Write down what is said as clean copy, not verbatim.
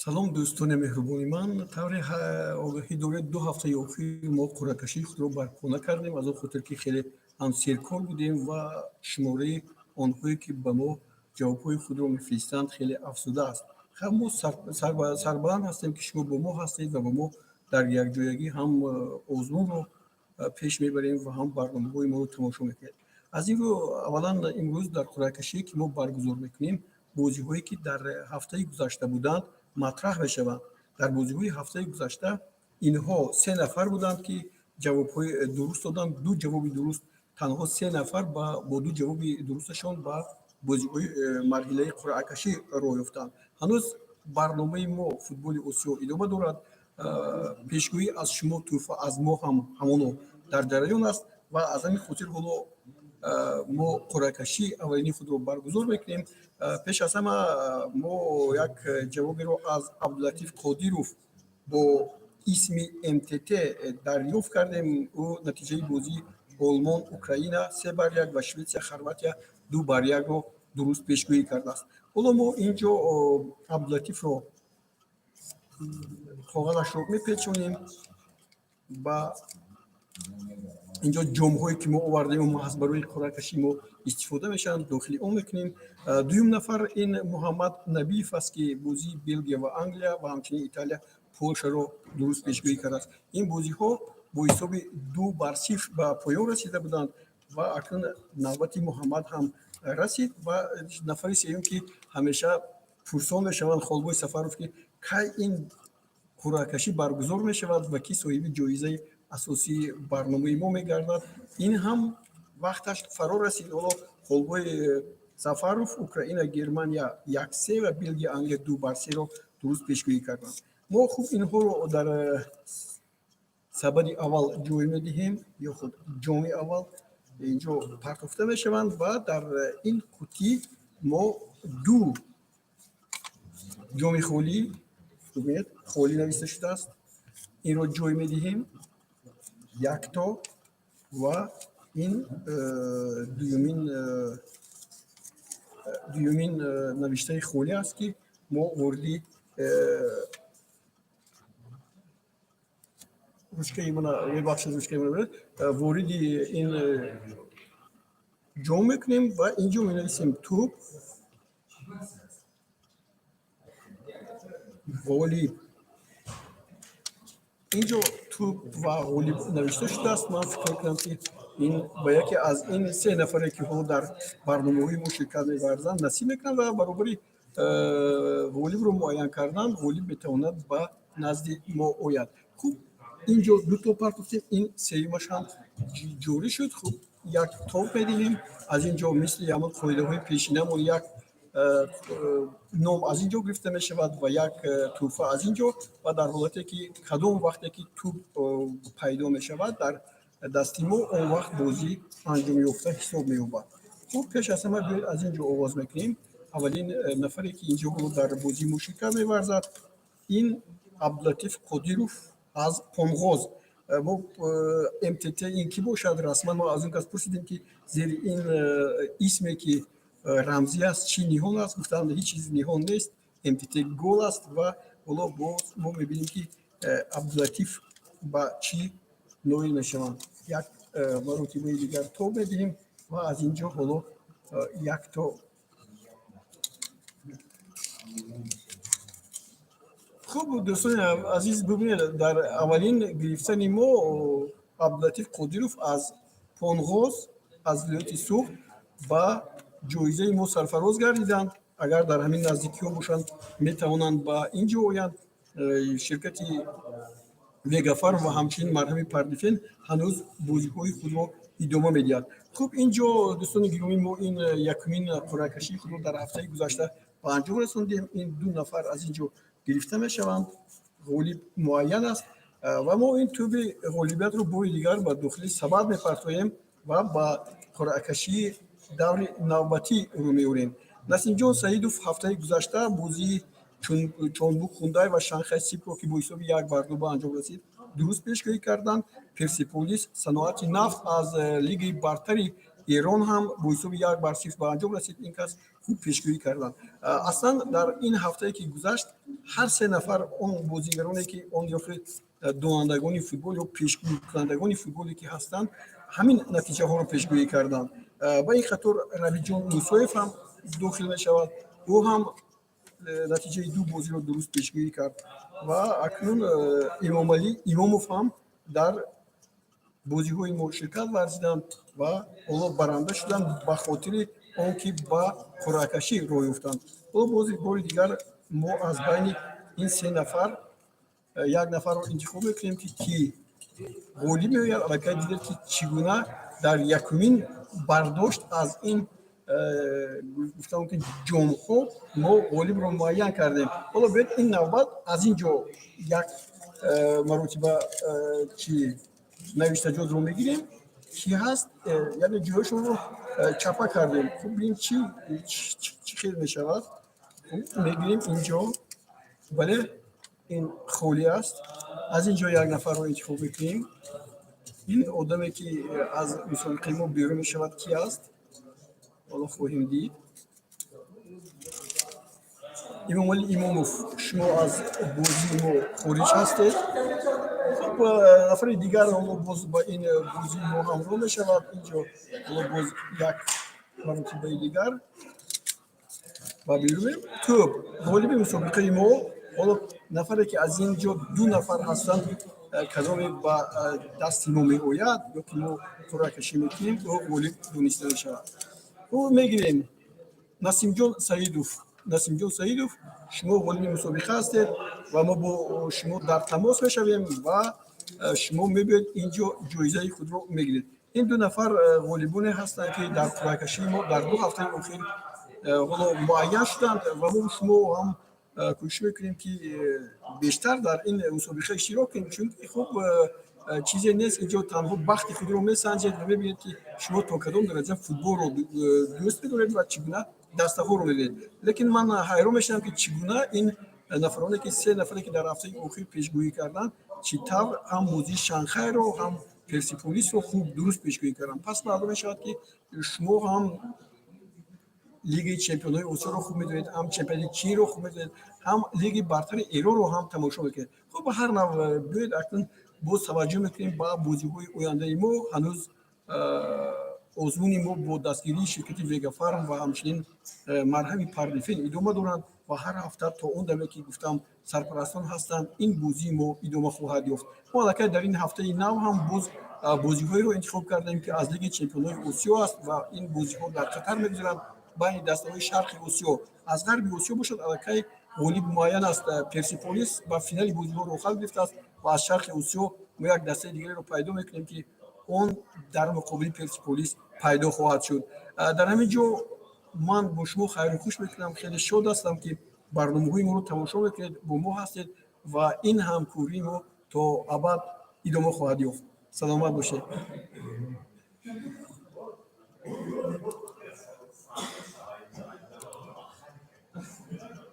Салом, дӯстони меҳрубони ман. Тавре огаҳӣ доред, 2 ҳафтаи охир мо қуръакашии худро барпо накардем, аз он хотир ки хеле ҳам серкор будем ва шумораи онҳое, ки ба мо ҷавобҳои худро мефиристанд, хеле афзудааст. Хай, мо сарбаланд ҳастем, ки шумо бо мо ҳастед ва бо мо дар якҷоягӣ ҳам озмунро пеш мебарем ва ҳам барномаҳои моро тамошо мекунед. Аз ин рӯ, аввалан, имрӯз дар қуръакашие, ки мо баргузор мекунем, бозиҳое, ки дар ҳафтаи гузашта буданд, матраҳ мешаванд. Дар бозиҳои ҳафтаи гузашта инҳо се нафар буданд, ки ҷавобҳои дуруст доданд, ду ҷавоби дуруст. Танҳо се нафар бо ду ҷавоби дурусташон ба бозиҳои марҳилаи қуръакашӣ роҳ ёфтанд. Ҳанӯз барномаи мо «Футболи Осиё» идома дорад. Пешгӯӣ аз шумо, тӯҳфа аз мо ҳам ҳамоно дар ҷараён аст ва аз ҳамин хотир ҳоло мо қуръакашии аввалини худро баргузор мекунем. Пеш аз ҳама мо як ҷавоберо аз Абдулатиф Қодиров бо исми МТТ дарёфт кардем. Ӯ натиҷаи бозии Олмон Украина 3-1 ва Шветсия Хорватия 2-1-ро дуруст пешгӯӣ кардааст. Ҳоло мо ин ҷо Абдулатифро коғазашро мепечонем. Ба инҷо ҷомҳое, ки мо овардем, маҳз барои қуръакашӣ мо истифода мешаванд, дохили он мекунем. Дуюм нафар ин Муҳаммад Набиев аст, ки бозии Белгия ва Англия ва ҳамчунин Италия Полшаро дуруст пешгӯӣ кардааст. Ин бозиҳо бо ҳисоби 2-0 ба поён расида буданд ва акнун навбати Муҳаммад ҳам расид. Ва нафари сеюм, ки ҳамеша пурсон мешаванд, Холбои Сафаров, ки кай ин қуръакашӣ баргузор мешавад ва ки соҳиби ҷоизаи асосии барномаи мо мегардад, ин ҳам вақташ фаро расид. Ҳоло Холбои Сафаров Украина Германия 1-3 ва Белгия Англия 2-3-ро дуруст пешгӯӣ карданд. Мо хуб инҳоро дар сабади аввал ҷой медиҳем ё худ ҷоми аввал инҷо партофта мешаванд ва дар ин қутӣ мо ду ҷоми холӣ, бубинед, холӣ нависта шудааст, инро ҷой медиҳем, якто, ва ин дуюмин навиштаи холӣ аст, ки мо вориди ручкаи мана, мебахшед, ручкаи мана, вориди ин ҷом мекунем ва инҷо менависем «Тӯб ғолиб». Инҷо «Тӯб ва ғолиб» навишта шудааст. Ман фикр мекунам, ки ин ба яке аз ин се нафаре, ки ҳоло дар барномаҳои мо ширкат меварзанд, насиб мекунанд ва баробари ғолибро муайян кардан, ғолиб метавонад ба назди мо ояд. Хуб, инҷо дуто партофтем, ин сеюмаш ҳам ҷорӣ шуд. Хуб, як тоб медиҳем аз ин ҷо, мисли ҳамон қоидаҳои пешинамон, як ном аз ин ҷо гирифта мешавад ва як тӯҳфа аз ин ҷо. Ва дар ҳолате ки кадом вақте ки тӯб пайдо мешавад дар дасти мо, он вақт бозӣ анҷомёфта ҳисоб меёбад. Хуб, пеш аз ҳама биёед, аз ин ҷо оғоз мекунем. Аввалин нафаре, ки инҷо ҳоло дар бозии мо ширкат меварзад, ин Абдулатиф Қодиров аз Помғоз. Мо МТТ ин кӣ бошад? Расман мо аз он кас пурсидем, ки зери ин исме, ки рамзӣ аст, чӣ ниҳон аст. Гуфтанд, ҳеҷ чиз ниҳон нест, МТТ гол аст. Ва ҳоло боз мо мебинем, ки Абдулатиф ба чӣ ноил мешаванд. Як маротибаи дигар тоб медиҳем ва аз ин ҷо ҳоло якто. Хуб, дӯстони азиз, бубинед, дар аввалин гирифтани мо Абдулатиф Қодиров аз Понғоз, аз вилояти Суғд ба ҷоизаи мо сарфароз гардиданд. Агар дар ҳамин наздикиҳо бошанд, метавонанд ба ин ҷо оянд. Ширкати Вегафарм ва ҳамчунин марҳами Пардифен ҳанӯз бозиҳои худро идома медиҳад. Хуб, ин ҷо, дӯстони гиромӣ, мо ин якумин қуръакашии худро дар ҳафтаи гузашта ба анҷом расондем. Ин ду нафар аз ин ҷо гирифта мешаванд, ғолиб муайян аст ва мо ин тӯби ғолибиятро бори дигар ба дохили сабад мепартоем ва ба қуръакашии даври навбатӣ рӯ меорем. Насимҷон Саидов ҳафтаи гузашта бозии Чонбук Хундай ва Шанхай Сипро, ки бо ҳисоби 1-2 ба анҷом расид, дуруст пешгӯӣ карданд. Персеполис Саноати Нафт аз лигаи бартари Эрон ҳам бо ҳисоби 1-0 ба анҷом расид, ин кас хуб пешгӯӣ карданд. Аслан дар ин ҳафтае, ки гузашт, Ҳар се нафар он бозигароне, ки он ё донандагони футбол ё пешгӯикунандагони футболе, ки ҳастанд, ҳамин натиҷаҳоро пешгӯӣ карданд. Ба ин қатор Рабиҷон Мусоев ҳам дохил мешавад. Ӯ ҳам натиҷаи ду бозиро дуруст пешгӯӣ кард ва акнун Имомалӣ Имомов ҳам дар бозиҳои мо ширкат варзиданд ва ҳоло баранда шуданд, ба хотири он ки ба қуръакашӣ роҳ ёфтанд. Ҳоло бози бори дигар мо аз байни ин се нафар як нафарро интихоб мекунем, ки кӣ ғолиб меояд. Аллакай дидед, ки чӣ гуна дар якумин бардошт аз ин, гуфтам, ки ҷомҳо мо ғолибро муайян кардем. Ҳоло биёед, ин навбат аз ин ҷо як маротиба чи навиштаҷотро мегирем, ки ҳаст, яъне ҷояшонро чапа кардем. Хуб, бинем, чӣ хел мешавад. Хуб, мегирем инҷо. Бале, ин холӣ аст. Аз ин ҷо як нафарро интихоб мекунем. Ин одаме, ки аз мусобиқаи мо берун мешавад, ки аст, ҳоло хоҳем дид. Имомалӣ Имомов, шумо аз бозии мо хориҷ ҳастед. Хуб, нафари дигар ҳоло боз ба ин бозии мо ҳамроҳ мешавад. Инҷо ҳоло боз як маротибаи дигар ба берун. Тӯб, ғолиби мусобиқаи мо ҳоло нафаре, ки аз ин ҷо ду нафар ҳастанд, кадоме ба дасти мо меояд ё ки мо қуръакашӣ мекунем, ӯ ғолиб дониста мешавад. Ӯ мегирем, Насимҷон Саидов. Насимҷон Саидов, шумо ғолиби мусобиқа ҳастед ва мо бо шумо дар тамос мешавем ва шумо мебиёед инҷо, ҷоизаи худро мегиред. Ин ду нафар ғолибоне ҳастанд, ки дар қуръакашии мо дар 2 ҳафтаи охир ҳоло муайян шуданд ва мо шумо ҳам кӯшиш мекунем, ки бештар дар ин мусобиқа иштирок кунем, чунки хуб, чизе нест, инҷо танҳо бахти худро месанҷед ва мебинед, ки шумо то кадом дараҷа футболро дӯст медоред ва чӣ гуна дастаҳоро мебинед. Лекин ман ҳайрон мешавам, ки чӣ гуна ин нафароне, ки се нафаре, ки дар ҳафтаи охир пешгӯӣ карданд, чӣ тавр ҳам бозии Шанхайро, ҳам Персиполисро хуб дуруст пешгӯӣ карданд. Пас маълум мешавад, ки шумо ҳам Лигаи чемпионҳои Осиёро хуб медонед, ҳам чемпионати Чинро хуб медонед, ҳам Лигаи бартари Эронро ҳам тамошо мекунед. Хуб, ба ҳар нав, биёед, акнун боз таваҷҷӯҳ мекунем ба бозиҳои ояндаи мо. Ҳанӯз озмуни мо бо дастгирии ширкати Вегафарм ва ҳамчунин марҳами Пардифен идома доранд ва ҳар ҳафта то он даме, ки гуфтам, сарпарастон ҳастанд, ин бозии мо идома хоҳад ёфт. Мо аллакай дар ин ҳафтаи нав ҳам боз бозиҳоеро интихоб кардем, ки аз Лигаи чемпионҳои Осиё аст ва ин бозиҳо дар Қатар мегузаранд, байни дастаҳои Шарқи Осиё. Аз Ғарби Осиё бошад, аллакай ғолиб муайян аст, Персиполис ба финали бозиҳо роҳхат гирифтааст ва аз Шарқи Осиё мо як дастаи дигареро пайдо мекунем, ки он дар муқобили Персиполис пайдо хоҳад шуд. Дар ҳамин ҷо ман бо шумо хайру хуш мекунам. Хеле шод ҳастам, ки барномаҳои моро тамошо мекунед, бо мо ҳастед ва ин ҳамкории мо то абад идома хоҳад ёфт. Саломат бошед.